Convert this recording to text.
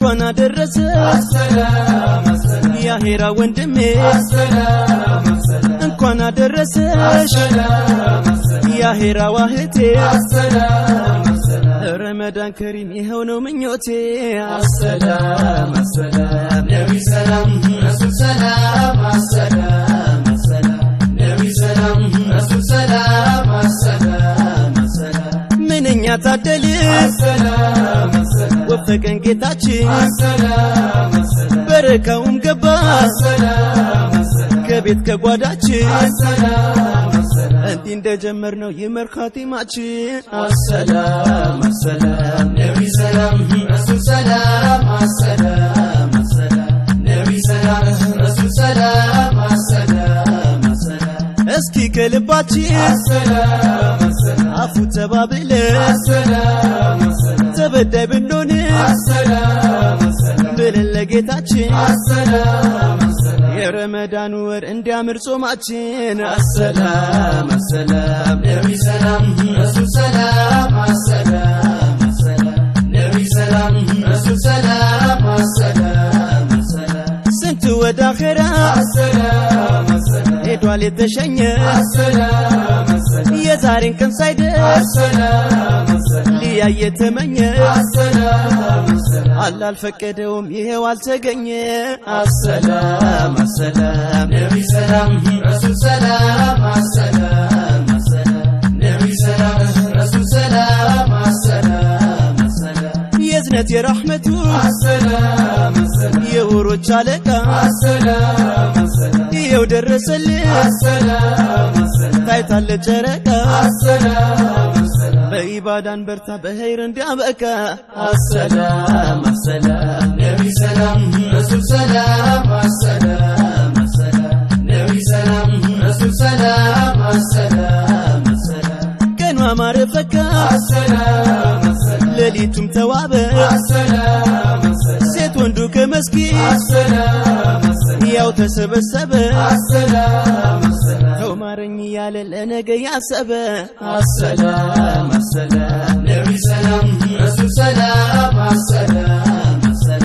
እንኳን አደረሰ ያሄራ ወንድሜ፣ እንኳን አደረሰሽ ያሄራ ዋህቴ። ረመዳን ከሪም ይኸው ነው ምኞቴ። አሰላም አሰላም ነቢ ሰላም ረሱል ሰላም፣ አሰላም አሰላም ነቢ ሰላም ረሱል ሰላም፣ አሰላም አሰላም። ምንኛ ታደልን አሰላም አሰላም ወፈቀን ጌታችን፣ አሰላም አሰላም በረካውም ገባ አሰላም አሰላም ከቤት ከጓዳችን፣ አሰላም አሰላም እንዲህ እንደጀመርነው ይመር ኻቲማችን። አሰላም አሰላም ነቢ ሰላም ረሱል ሰላም፣ አሰላም አሰላም ነቢ ሰላም ረሱል ሰላም፣ አሰላም አሰላም። እስኪ ከልባችን አሰላም አሰላም አፉ ተባብለን፣ አሰላም አሰላም ተበዳይ ብንሆን አሰላም አሰላም ብለን ለጌታችን፣ አሰላም አሰላም የረመዳን ወር እንዲያምር ጾማችን። አሰላም አሰላም ነቢ ሰላም ረሱል ሰላም፣ አሰላም አሰላም ነቢ ሰላም ረሱል ሰላም፣ አሰላም አሰላም። ስንት ወደ አኼራ አሰላም አሰላም ሄዷል የተሸኘ፣ አሰላም አሰላም የዛሬን ቀን ሳይደርስ አሰላም አሰላም ሊያይ የተመኘ፣ አሰላም አሰላም አላህ አልፈቀደውም ይሄው አልተገኘ። አሰላም አሰላም ነቢ ሰላም ረሱል ሰላም፣ አሰላም አሰላም ነቢ ሰላም ረሱል ሰላም፣ አሰላም አሰላም። የዝነት የራሕመቱ አሰላም አሰላም የወሮች አለቃ አሰላም አሰላም ይኸው ደረሰልን፣ አሰላም አሰላም ታይታለ ጨረቃ። አሰላም አሰላም በኢባዳን በርታ በኸይር እንዲያበቃ። አሰላም አሰላም ነቢ ሰላም ረሱል ሰላም፣ አሰላም አሰላም ነቢ ሰላም ረሱል ሰላም፣ አሰላም አሰላም። ቀኑ አማረ ፈካ፣ አሰላም አሰላም ሌሊቱም ተዋበ፣ አሰላም አሰላም ሴት ወንዱ ከመስጊድ አሰላም አሰላም ያው ተሰበሰበ፣ አሰላም አሰላም ተው ማረኝ እያለ ለነገ ያሰበ። አሰላም አሰላም ነቢ ሰላም ረሱል ሰላም፣ አሰላም